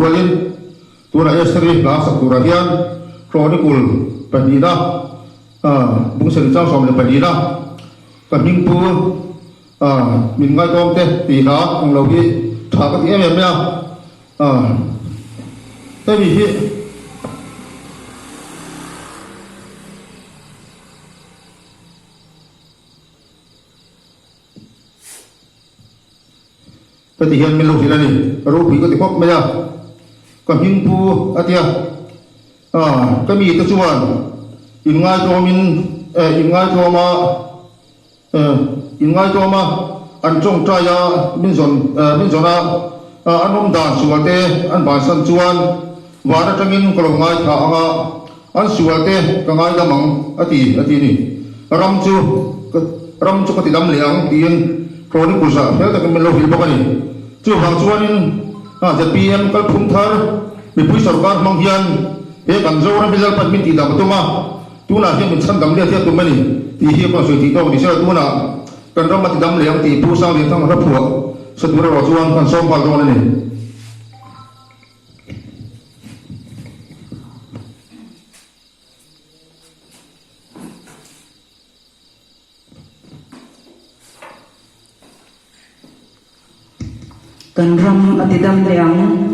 rualin tunah Estheri hla sak turah hian Chronicle pahnihna bung sarih chang 12 na ka hming pu min ngaidawm te tih hla ang lo hi tha ka ti em em mai a. Hemi hi. Ka ti hian min lo hrilh a ni, ropui ka ti khawp mai a, ka hming pu a tia, ah ka mite chuan inngaitawmin eh inngaitawma eh inngaitawma an tawngtai a min zawn eh min zawn a ah an awm dan sual te an bansan chuan van atangin ka lo ngaithla ang a, An sual te ka ngaidam ang a ti a ti a ni. Ram chu ka ram chu ka ti dam leh ang tiin Chronicles ah fel takin min lo hrilh bawk a ni. Chuvang chuanin a zpm kalphung thar mipui sorkar hmang hian he kan Zoram hi Lalpan min tihdam a tum a, tunah hian min chhandam let hi a tum a ni tih hi ka sawi tih tawk ni sela tunah kan ram a ti dam leh ang tih Pu Sanglianthanga hla phuah sa tur erawh chuan kan sawm nghal dawn a ni. Kan ram a ti dam leh ang.